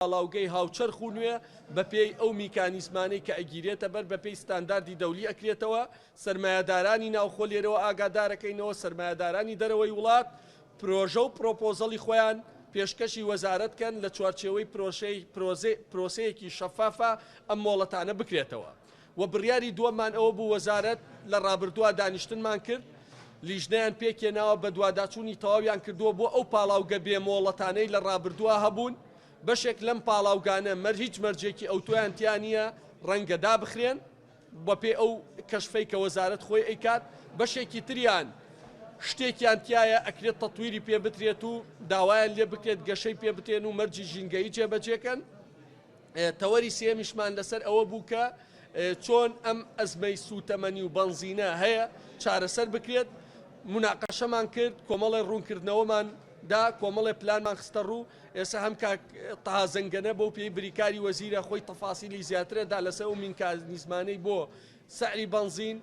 پاڵاوگەی هاوچەرخ و نوێ بەپێی ئەو میکانیزمانەی کە ئەگیرێتە بەر بەپێی ستانداردی دەولی ئەکرێتەوە، سەرمایەدارانی ناوخۆ لێرەوە ئاگادارەکەینەوە سەرمایەدارانی دەرەوەی وڵات پرۆژە و پرۆپۆزەڵی خۆیان پێشکەشی وەزارەت کەن لە چوارچێوەی پرۆسەیەکی شەفافا ئەم مۆڵەتانە بکرێتەوە. وە بڕیاری دووەممان ئەوە بوو وەزارەت لە ڕابردووە دانیشتنمان کرد لیژنەیان پێکهێناوە بەدواداچوونی تەواویان کردووە بۆ ئەو پاڵاوگە بێ مۆڵەتانەی لە ڕابردووە هەبوون بەشێک لەم پاڵاوگانە مەر هیچ مەرجێکی ئەوتۆیان تیا نییە ڕەنگە دابخرێن بەپێی ئەو کەشفەی کە وەزارەت خۆی ئەیکات بەشێکی تریان شتێکیان تایە ئەکرێت تەتویری پێ بترێت و داوایان لێ بکرێت گەشەی پێ بتێن و مەرجی ژینگەیی جێبەجێکەن. تەوەری سێیەمیشمان لەسەر ئەوە بوو کە چۆن ئەم ئەزمەی سووتەمەنی و بەنزینە هەیە چارەسەر بکرێت، موناقەشەمان کرد، کۆمەڵێ ڕوونکردنەوەمان دا، کۆمەڵێ پلانمان خستە ڕوو، ئێستا هەم کاک تەها زەنگەنە بەو پێی بریکاری وەزیرە خۆی تەفاسیلی زیاترە دا لەسەر ئەو میکانیزمانەی بۆ سعری بەنزین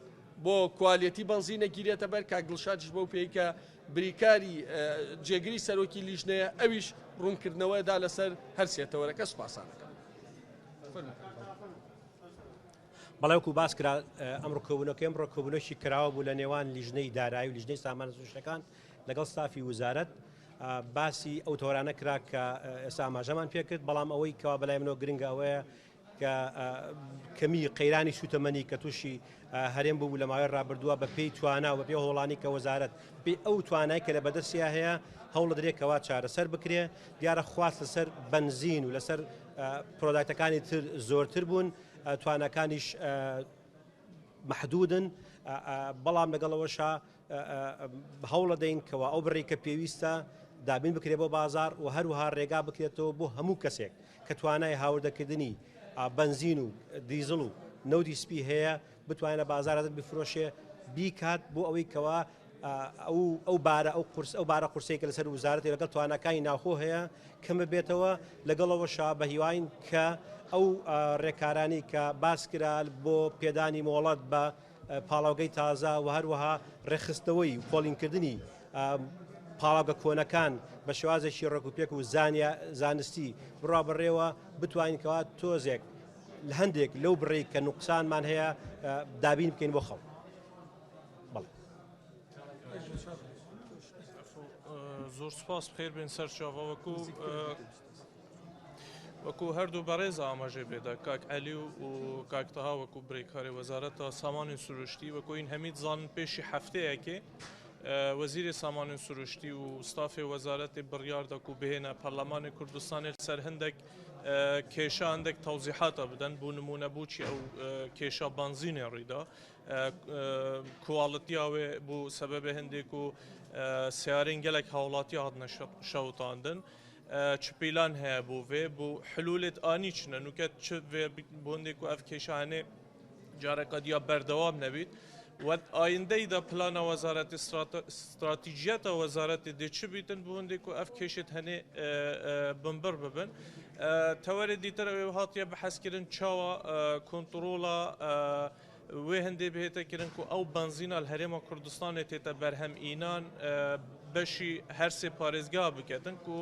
بۆ کوالێتی بەنزین ئەگیرێتە بەر، کاک دڵشادیش بەو پێی کە بریکاری جێگری سەرۆکی لیژنەیە ئەویش ڕوونکردنەوە دا لەسەر هەر سێ تەوەرەکە سوپاسان دەکەم. بەڵێ وەکو باس کرا ئەمڕۆ کۆبوونەکەی ئەمڕۆ کۆبوونەوەکی کراوە بوو لە نێوان لیژنەی دارایی و لیژنەی سامانە سروشتەکان لەگەڵ ستافی وزارەت باسی ئەو تەوەرانە کرا کە ئێستا ئاماژەمان پێکرد بەڵام ئەوەی کەوا بەلای منەوە گرنگە ئەوەیە کە کەمی قەیرانی سوتەمەنی کە تووشی هەرێم بوو لە ماوەی ڕابردووە بە پێی توانا و بە پێی هەوڵانی کە وەزارەت پێی ئەو توانای کە لە بەدەستیا هەیە هەوڵ دەدرێت کەوا چارەسەر بکرێ دیارە خواست لەسەر بەنزین و لەسەر product ەکانی تر زۆرتر بوون تواناکانیش محدودن بەڵام لەگەڵەوەشا هەوڵەدەین کەوا ئەو بڕی کە پێویستە دابین بکرێت بۆ بازار و هەروەها ڕێگا بکرێتەوە بۆ هەموو کەسێک کە توانای هاوردەکردنی بەنزین و دیزڵ و نەوتی سپی هەیە بتوانێت لە بازارە بفرۆشێ بیکات بۆ ئەوەی کەوا ئەو ئەو بارە ئەو قورس ئەو بارە قورسەی کە لەسەر وزارەتی لەگەڵ تواناکانی ناوخۆ هەیە کەم ببێتەوە لەگەڵەوەشا بە هیواین کە ئەو ڕێکارانی کە باس کرا بۆ پێدانی مۆڵەت بە پاڵاوگەی تازە و هەروەها ڕێکخستنەوەی و پۆلینکردنی پاڵاوگە کۆنەکان بە شێوازێکی ڕێکوپێک و زانستی بڕا بەڕێوە بتوانین کەوا تۆزێک لە هەندێک لەو بڕێک کە نوقسانمان هەیە دابین بکەین بۆ خەڵک. بەڵێ. زۆر سپاس بخێر بێن سەر چاوەکو وەکو هەردوو بەڕێز ئاماژەی پێدا کاک عەلی و کاک تەها وەکو برێکاری وەزارەتە سامانی سروشتی وەکو این هەمیت زانن پێشی هەفتەیەکێ وەزیری سامانی سروشتی و ستافی وەزارەتی بڕیاردا کو بهێنە پەرلەمانی کوردستانی سەر هەندێک کێشە هەندێک تەوزیحاتە بدەن بۆ نمونە بۆچی ئەو کێشە بەنزینێ ڕوویدا کواڵتیا وێ بوو سەبەبێ هەندێک و سیارین gelek هاوڵاتی هاتنە شەوتاندن. چ پیلان هەیە بۆ ڤێ بۆ حلولێت ئانی چنە نوکە چ ڤێ بۆندێک و ئەف کێشانێ جارەکە دیا بەردەوام نەبیت وەت ئایندەیدا پلانە وەزارەتی استراتیژیەتە وەزارەتی دێ چ بیتن بۆندێک و ئەف کێشت هەنێ بنبڕ ببن تەوەرێ دیتر ئەوێ هاتیە بەحەسکردن چاوە کۆنتڕۆڵە وێ هەندێ بهێتە کرن کو ئەو بەنزینە لە هەرێما کوردستانێ تێتە بەرهەم ئینان بەشی هەرسێ پارێزگا بکەتن کو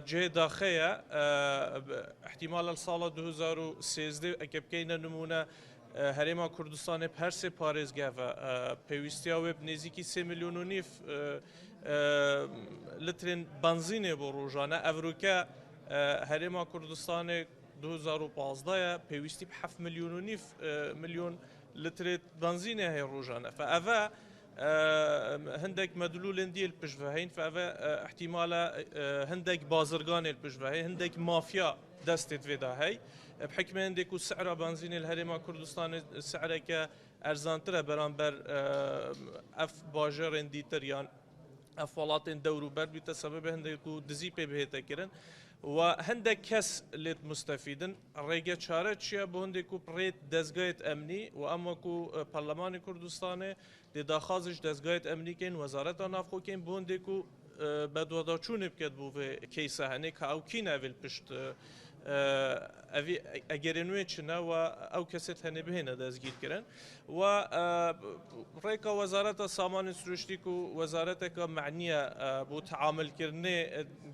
جێ داخەیە احتیمال لە ساڵە 2013 ئەکە بکەینە نمونە هەرێما کوردستانێ هەرسێ پارێزگا پێویستیا وێ نزیکی 3 میلیۆن و نیف لترین بەنزینێ بۆ ڕۆژانە ئەڤروکە هەرێما کوردستانێ 2015 پێویستی بە 7 ملیۆن و نیف ملیۆن لترێت بەنزینێ هەیە ڕۆژانە فئەڤە هەندێک مەدلولên دیل پشت هەین فئەڤە احتیمالە هەندێک بازرگانێ پشت هەیە هەندێک مافیا دەستێت وێدا هەی بحکمە هەندێک و سعرا بەنزینێ لە هەرێما کوردستان سعرێکە ئەرزانترە بەرامبەر ئەف باژێڕێن دیتر یان ئەف وڵاتێن دەوروبەر بیتە سەبەب هەندێک و دزی پێ بهێتەکردن و هەندێک کەس لێت مستەفیدن ڕێگە چارە چییە بۆ هەندێک و پڕێت دەستگایت ئەمنی و ئەم وەکو پەرلەمانی کوردستانێ دێ داخوازش دەستگایت ئەمنیکەین وەزارەتە ناوخۆکەین بۆ هەندێک و بەدواداچوونێ بکات بۆ کەیسە هەنێ کە ئەو کی ناوێل پشت ئەوی ئەگەرێ نوێ چنە و ئەو کەسێت هەنێ بهێنە دەستگیرکردن و ڕێکە وەزارەتە سامانی سروشتی و وەزارەتێکە معنیە بۆ تعاملکردنێ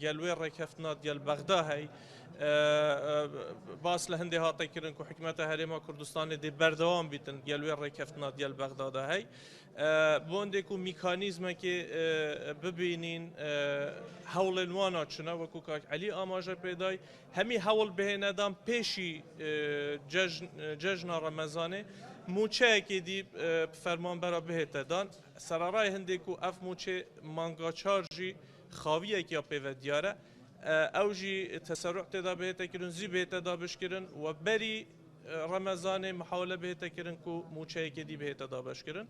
گەلوێ ڕێکەفتنات گەل بەغدا هەی. باس لە هەندێ هاتە کردن کو حکومەتە هەرێما کوردستانێ دێ بەردەوام بیتن گەل وێ ڕێکەفتنا دیەل بەغدادا هەی بۆندێک و میکانیزمێکی ببینین هەوڵێن وانا چنە وەکو کاک عەلی ئاماژە پێدای هەمی هەوڵ بهێنەدان پێشی جەژنا ڕەمەزانێ موچەیەکی دی فەرمانبەرە بهێتەدان سەرەڕای هەندێک و ئەف موچێ مانگا چارژی خاویەکی یا پێوە دیارە ئەو ژی تەسەروع تێدا بهێتەکردن زی بهێتە دابشکردن و بەری ڕەمەزانێ محاولە بهێتەکردن کو موچەیەکی دی بهێتە دابشکردن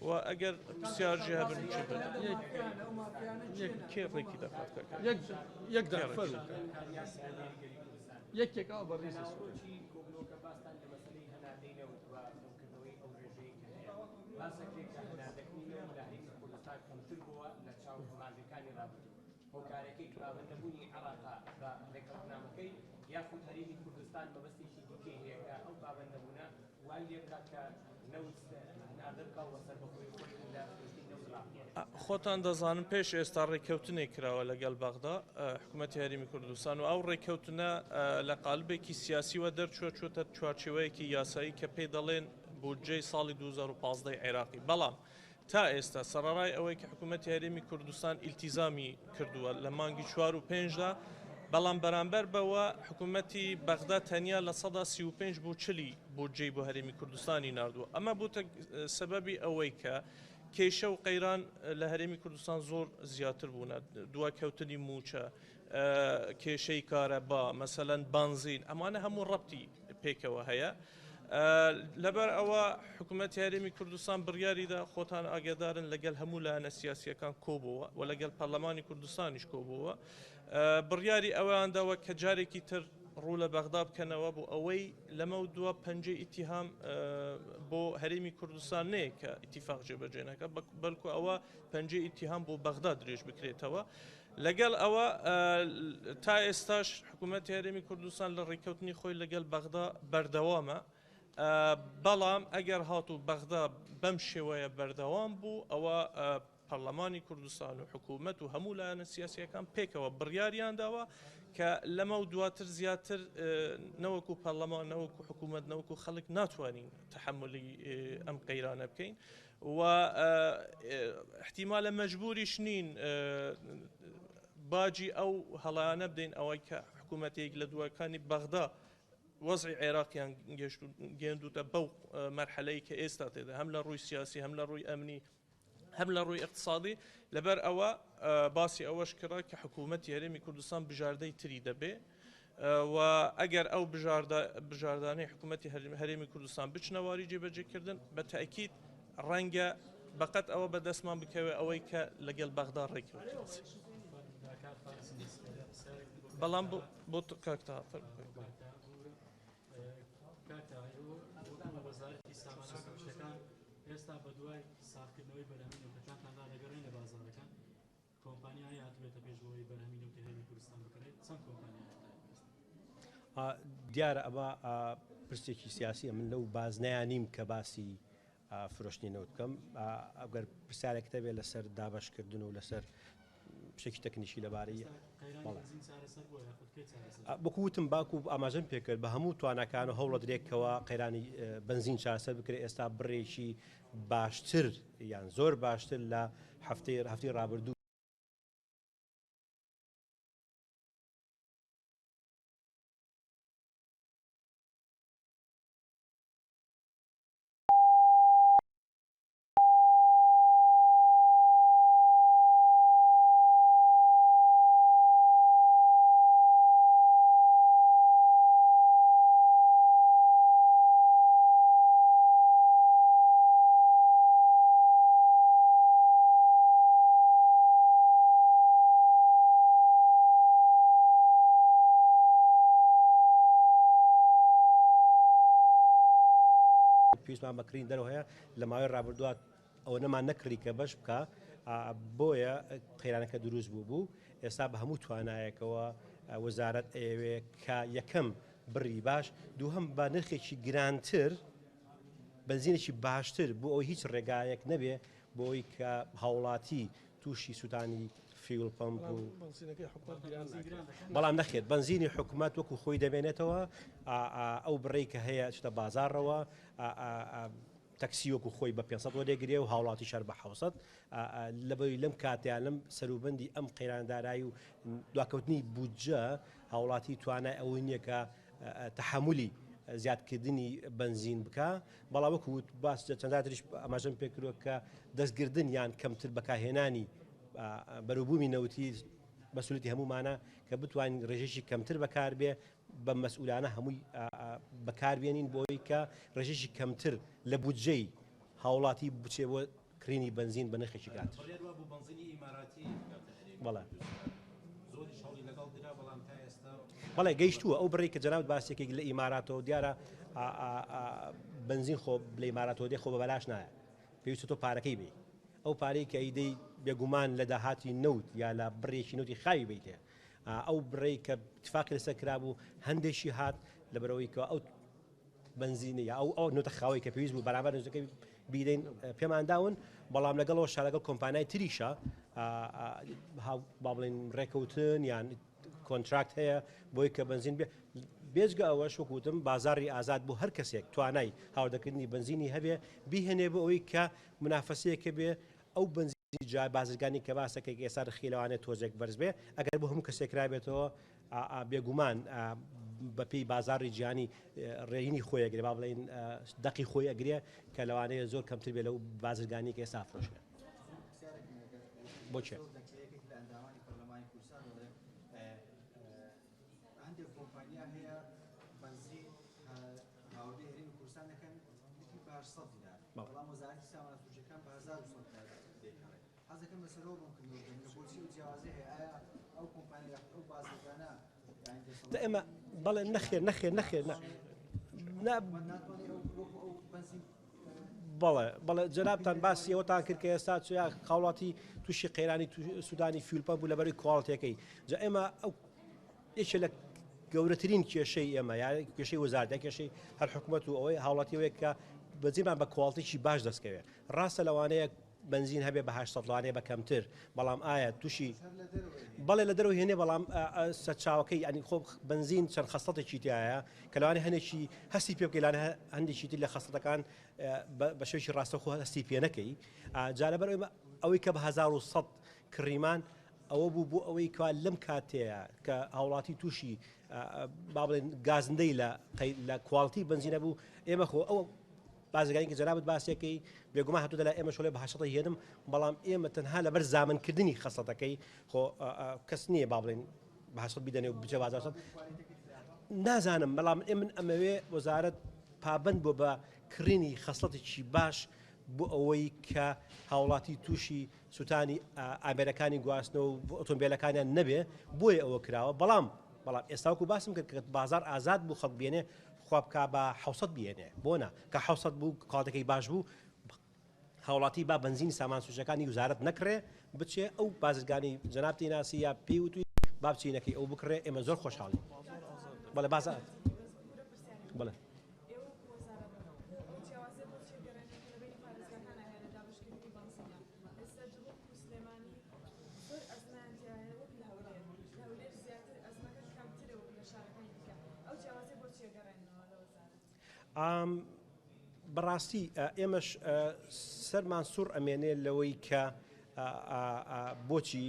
و ئەگەر پرسیار ژی هەبن چی بن کێ ڕێکی دەکات کاکە؟ یەک یەک دەق فەرموو یەکێک ئاو بە ڕیزی سوور. هۆکارەکەی پابەندنەبوونی عێراقە بە ڕێککەوتنامەکەی یاخود هەرێمی کوردستان مەبەستێکی دیکەی هەیە کە ئەو پابەندنەبوونە وای لێبکات کە نەوت هەناردە بکا و سەربەخۆیی خۆی لە فرۆشتنی نەوت ڕابگرێت؟ خۆتان دەزانن پێش ئێستا ڕێککەوتنێک کراوە لەگەڵ بەغدا حکوومەتی هەرێمی کوردستان و ئەو ڕێککەوتنە لە قالبێکی سیاسیوە دەرچووە چۆتە چوارچێوەیەکی یاسایی کە پێی دەڵێن بودجەی ساڵی 2015 عێراقی بەڵام تا ئێستا سەڕەڕای ئەوەی کە حکوومەتی هەرێمی کوردستان ئیلتیزامی کردووە لە مانگی چوار و پێنجدا، بەڵام بەرامبەر بەوە حکوومەتی بەغدا تەنیا 35% بۆ چلی بودجەی بۆ هەرێمی کوردستانی ناردووە. ئەمە بووتە سەبەبی ئەوەی کە کێشە و قەیران لە هەرێمی کوردستان زۆر زیاتر بوونە، دواکەوتنی مووچە، کێشەی کارەبا، مەسەلەن بەنزین، ئەمانە هەموو ڕەبتی پێکەوە هەیە. لەبەر ئەوە حکوومەتی هەرێمی کوردستان بڕیاریدا خۆتان ئاگادارن لەگەڵ هەموو لایەنە سیاسیەکان کۆبووە و لەگەڵ پەرلەمانی کوردستانیش کۆبووە بڕیاری ئەویان داوە کە جارێکی تر ڕوو لە بەغدا بکەنەوە بۆ ئەوەی لەمە و دوا پەنجەی ئیتیهام بۆ هەرێمی کوردستان نەیە کە ئیتیفاق جێبەجێ نەکە بەڵکو ئەوە پەنجەی ئیتیهام بۆ بەغدا درێژ بکرێتەوە لەگەڵ ئەوە تا ئێستاش حکوومەتی هەرێمی کوردستان لە ڕێککەوتنی خۆی لەگەڵ بەغدا بەردەوامە، بەڵام ئەگەر هاتوو بەغدا بەم شێوەیە بەردەوام بوو ئەوە پەرلەمانی کوردستان و حکوومەت و هەموو لایەنە سیاسیەکان پێکەوە بڕیاریان داوە کە لەمە و دواتر زیاتر نەوەکو پەرلەمان نەوەکو حکوومەت نەوەکو خەڵک ناتوانین تەحەمولی ئەم قەیرانە بکەین و احتیمالە مەجبوریش نین باجی ئەو هەڵانە بدەین ئەوەی کە حکوومەتێک لە دواکانی بەغدا وەزعی عێراقیان گەندوتە بەو مەرحەلەی کە ئێستا تێدا هەم لە ڕووی سیاسی هەم لە ڕووی ئەمنی هەم لە ڕووی اقتصادی لەبەر ئەوە باسی ئەوەش کرا کە حکوومەتی هەرێمی کوردستان بژاردەی تری دەبێ و ئەگەر ئەو بژاردانەی حکوومەتی هەرێمی کوردستان بچنە واری جێبەجێکردن بە تاکیید ڕەنگە بەقەت ئەوە بەدەستمان بکەوێت ئەوەی کە لەگەڵ بەغدا ڕێککەوتین. بەڵام بۆ کاک تەها فەرموو. ئێستا بەدوای ساغکردنەوەی بەرهەمی نەوتەکانتاندا دەگەڕێن لە بازاڕەکان کۆمپانیا هەیە هاتبێتە پێش بۆ ئەوەی بەرهەمی نەوتی هەرێمی کوردستان بکڕێت چەند کۆمپانیا هەیە تا ئێستا؟ دیارە ئەمە پرسێکی سیاسیە من لەو بازنەیان نیم کە باسی فرۆشتنی نەوت بکەم ئەگەر پرسیارێک هەبێت لەسەر دابەشکردن و لەسەر شتێکی تەکنیکی لەبارەی وەکو وتم باکو ئاماژەم پێکرد بە هەموو تواناکان و هەوڵەدرێکەوە قەیرانی بەنزین چارەسەر بکرێت ئێستا بڕێکی باشتر یان زۆر باشتر لە هەفتەی هەفتی ڕابردوو پێویستمان بە کڕین دەرەوە هەیە لە ماوەی ڕابردووە ئەوەنەمان نەکڕی کە بەش بکە بۆیە قەیرانەکە دروست بوو بوو ئێستا بە هەموو توانایەکەوە وەزارەت ئەیەوێ کە یەکەم بڕی باش دووهەم بە نرخێکی گرانتر بنزینێکی باشتر بۆ ئەوەی هیچ ڕێگایەک نەبێ بۆ ئەوەی کە هاوڵاتی تووشی سووتانی. fuel pump و بەنزینەکەی حکومەت گران ناکرێت. بەڵام نەخێر بەنزینی حکومەت وەکو خۆی دەمێنێتەوە، ئەو بڕەی کە هەیە ئەچێتە بازاڕەوە، تەکسی وەکو خۆی بە 500 وەردەگرێ و هاوڵاتیش هەر بە 700. لەبەری لەم کاتەیان لەم سەروبەندی ئەم قەیران دارایی و دواکەوتنی بودجە هاوڵاتی توانای ئەوەی نییە کە تەحەمولی زیادکردنی بەنزین بکا، بەڵام وەکو وت باس چەندار تریش ئاماژەم پێکردووە کە دەستگردن یان کەمتر بەکارهێنانی بەروبوومی نەوتی مەسئولیەتی هەموومانە کە بتوانین ڕێژەیەکی کەمتر بەکاربێ بە مەسئولانە هەمووی بەکاربێنین بۆی کە ڕێژەیەکی کەمتر لە بودجەی هاوڵاتی بچێ بۆ کڕینی بەنزین بە نرخێکی گرانتر. بڕیار وابوو بەنزینی ئیماراتی بگاتە هەرێمی بەڵێ. کوردستان. زۆریش هەوڵی لەگەڵ درا بەڵام تا ئێستا. بەڵێ گەیشتووە ئەو بڕەی کە جەنابت باسی ئەکەی لە ئیماراتەوە دیارە بەنزین خۆ لە ئیماراتەوە دێ خۆ بە بەلاش نایە پێویستە تۆ پارەکەی بی ئەو پارەی کە ئەیدەی بێگومان لە داهاتی نەوت یا لە بڕێکی نەوتی خاوی بیتێ ئەو بڕەی کە اتفاقی لەسەر کرابوو هەندێکی هات لەبەرەوەی کە ئەو بەنزینە یا ئەو ئەو نەوتە خاوەی کە پێویست بوو بەرامبەر نەوتەکەی بیدەین پێمان داون، بەڵام لەگەڵەوە شا لەگەڵ کۆمپانیای تریشە با بڵێن ڕێکەوتن یان contract هەیە بۆی کە بەنزین بێ. بێجگە ئەوەش وەک وتم بازاڕی ئازاد بۆ هەر کەسێک توانای هاوردەکردنی بەنزینی هەبێ بیهێنێ بۆ ئەوەی کە منافەسەیەکە بێ ئەو بەنزینی جا بازرگانی کە باسەکەی کە ئێستا رخی لەوانەیە تۆزێک بەرز بێ ئەگەر بۆ هەموو کەسێک کرابێتەوە بێگومان بەپێی بازاڕی جیهانی ڕێینی خۆی ئەگرێ با بڵێین دەقی خۆی ئەگرێ کە لەوانەیە زۆر کەمتر بێ لەو بازرگانی کە ئێستا فرۆشرێ. بۆ چێ؟ هەندێک کۆمپانیا هەیە بەنزین هاوردەی هەرێمی کوردستان دەکەن لیتری بە 800 دینار بەڵام وەزارەتی سامانە سروشتیەکان بە 1100 دینار دەیکڕێت. حەز دەکەم لەسەرەوە ڕوونکردنەوە بدەن کە بۆچی ئەو جیاوازی هەیە، ئایا ئەو کۆمپانیا یاخود ئەو بازرگانە یانی دەسەڵات ئێمە بەڵێ نەخێر نەخێر نەخێر نا نا ناتوانێت ئەو وەکو ئەو بەنزین بەڵێ بەڵێ جەنابتان باسی ئەوەتان کرد کە ئێستا چیا هاوڵاتی تووشی قەیرانی سوودانی fuel pump بوو لەبەرەی quality ەکەی جا ئێمە ئەو یەکێ لە گەورەترین کێشەی ئێمە یا کێشەی وەزارەت یا کێشەی هەر حکوومەت و ئەوەی هاوڵاتی ئەوەیە کە بەنزینمان بە quality ێکی باش دەستکەوێت ڕاستە لەوانەیە بەنزین هەبێ بە 800 لەوانەیە بە کەمتر بەڵام ئایا تووشی بەڵێ لە دەرەوە هێنێ بەڵام سەرچاوەکەی ینی خۆ بەنزین چەند خەسڵەتێکی تایە کە لەوانەیە هەنێکی هەستی پێ بکەی لەوانەیە هەندێکی تر لە خەسڵەتەکان بە شێوەیەکی ڕاستەوخۆ هەستی پێ نەکەی جا لەبەر ئەوەی کە بە 1100 کڕیمان ئەوە بوو بۆ ئەوەی کوا لەم کاتەیە کە هاوڵاتی تووشی با بڵێن گازندەی لە لە quality بەنزینە بوو ئێمە خۆ ئەو بازرگانی کە جەنابت باسیەکەی بێگومان هاتوو دەلا ئێمە شۆڵێ بە هەشتە هێنم بەڵام ئێمە تەنها لەبەر زامنکردنی خەسەتەکەی خۆ کەس نییە با بڵێن بە هەشت بیدەنێ و بچێ بازار نازانم بەڵام ئێ من ئەمەوێ وەزارەت پابند بۆ بە کڕینی خەسڵەتێکی باش بۆ ئەوەی کە هاوڵاتی تووشی سووتانی ئامێرەکانی گواستنەوە و ئۆتۆمبیلەکانیان نەبێ بۆیە ئەوە کراوە بەڵام بەڵام ئێستاوەکو باسم کرد کە بازار ئازاد بوو خەڵک بێنێ خوا بکا بە 600 بێنێ بۆ نا کە 600 بوو quality ەکەی باش بوو هاوڵاتی با بەنزینی سامان سوچەکانی وزارەت نەکڕێ بچێ ئەو بازرگانی جەنابتی ناسی یا پێی وتوی با بچینەکەی ئەو بکڕێ ئێمە زۆر خۆشحاڵین بەڵێ بازار بەڵێ بەڕاستی ئێمەش سەرمان سوڕ ئەمێنێ لەوەی کە بۆچی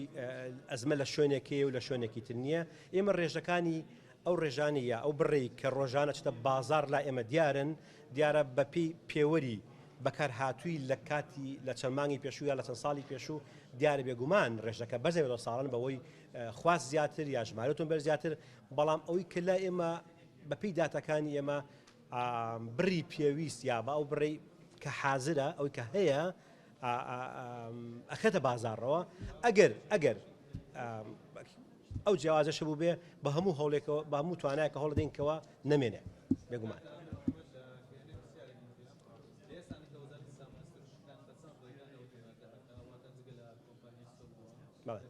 ئەزمە لە شوێنێکەیە و لە شوێنێکی تر نییە ئێمە ڕێژەکانی ئەو ڕێژانی یا ئەو بڕی کە ڕۆژانە چتە بازار لا ئێمە دیارن دیارە بەپی پێوەری بەکارهاتووی لە کاتی لە چەند مانگی پێشوو یا لە چەند ساڵی پێشوو دیارە بێگومان ڕێژەکە بەرزەوە ساڵان بەوەی خواست زیاتر یا ژمارە تۆمبێل زیاتر بەڵام ئەوەی کە لای ئێمە بەپێی داتاکانی ئێمە بڕی پێویست یا بە ئەو بڕی کە حازرە ئەوی کە هەیە ئەخێتە بازاڕەوە ئەگەر ئەگەر ئەو جیاوازەشە بوو بێ بە هەموو هەوڵێکەوە بە هەموو توانایەکە هەوڵ دەینکەوە نەمێنێ بێگومان. بەڵێ.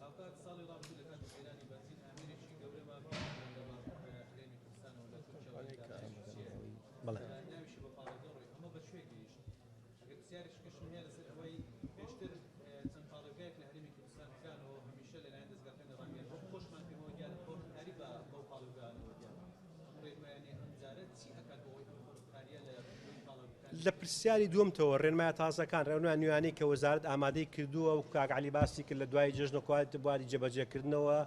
هاوکات ساڵی ڕابردوو لە کاتی قەیرانی بەنزین ئامێرێکی گەورەمان پێ لە هەرێمی کوردستانەوە لە تورکیاوە بەڵێ. ناویشی بە پاڵێوگە ڕۆی ئەمە بە کوێ گەیشت؟ ئەگەر پرسیارێکیشم هەیە لەسەر ئەوەی پێشتر چەند پاڵێوگایەک لە هەرێمی لە پرسیاری دووەمتەوە ڕێنمایە تازەکان، ڕێنمایە نوێیانەی کە وەزارەت ئامادەی کردووە و کاک عەلی باسی کرد لە دوای جەژنە کوالێتی بواری جێبەجێکردنەوە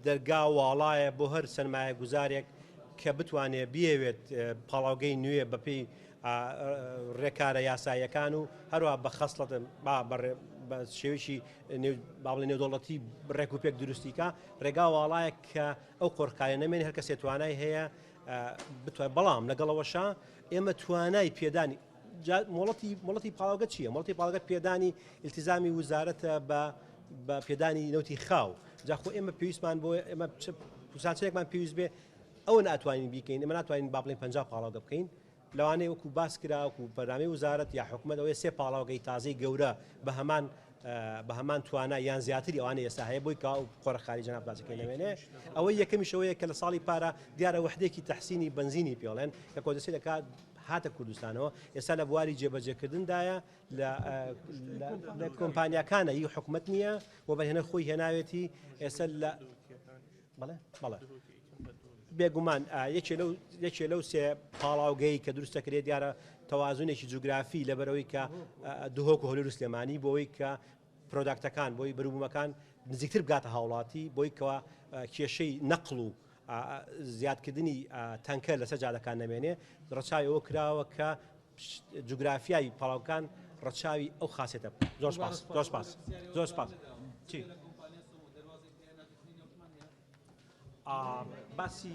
دەرگا واڵایە بۆ هەر سەرمایەگوزارێک کە بتوانێت بیەوێت پاڵاوگەی نوێ بەپێی ڕێکارە یاساییەکان و هەروە بە خەسڵەت بە شێوەیەکی باڵی نێودەوڵەتی ڕێک و پێک دروستیکە ڕێگا واڵایە کە ئەو قۆرخکارە نەمێنێ هەر کەسێ توانای هەیە بتوانێت بەڵام لەگەڵەوەشا ئێمە توانای پێدانی مۆڵەتی مۆڵەتی پاڵاوگە چییە مۆڵەتی پاڵاوگە پێدانی التزامی وزارەتە بە بە پێدانی نەوتی خاو جاخۆ ئێمە پێویستمان بۆ ئێمە پوسانچێکمان پێویست بێ ئەوە ناتوانین بیکەین ئێمە ناتوانین با بڵێن 50 پاڵاوگە بکەین لەوانەیە وەکو باس کرا وەکو بەرنامەی وزارەت یا حکومەت ئەوەیە سێ پاڵاوگەی تازەی گەورە بە هەمان بە هەمان توانا یان زیاتری ئەوانەی ئێستا هەیە بۆی کە ئەو قۆرەخاری جەناب باسەکەی نەمێنێ ئەوەی یەکەمیش ئەوەیە کە لە ساڵی پارە دیارە وحدێکی تەحسینی بەنزینی پێڵێن کە کۆدەستی دەکات هاتە کوردستانەوە ئێستا لە بواری جێبەجێکردندایە لە کۆمپانیاکانە ی حکومەت نییە و بەرهێنەر خۆی هێناوێتی ئێستا لە بەڵێ بەڵێ بێگومان یەکێ لەو یەکێ لەو سێ پاڵاوگەی کە دروست دەکرێت دیارە تەوازنێکی جوگرافی لەبەرەوەی کە دهۆک و هەولێر و سلێمانی بۆی کە product ەکان بۆی بەروبوومەکان نزیکتر بگاتە هاوڵاتی بۆی کەوا کێشەی نەقڵ و زیادکردنی تەنکەر لەسەر جادەکان نەمێنێ ڕەچاوی ئەوە کراوە کە جوگرافیای پاڵاوگەکان ڕەچاوی ئەو خاسێتە بکات زۆر سپاس زۆر سپاس زۆر سپاس چی؟ باسی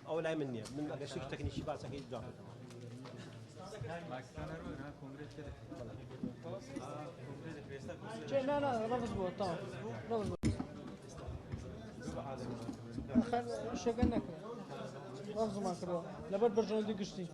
ئەوە لای من نییە من ئەگەر شتێکی تەکنیکی باسەکەی جواب بدەمەوە. نا نا ڕەفز بووە تەواو ڕەفز بووە شەکە نەکرا ڕەفزمان کردووە لەبەر بەرژەوەندی گشتی.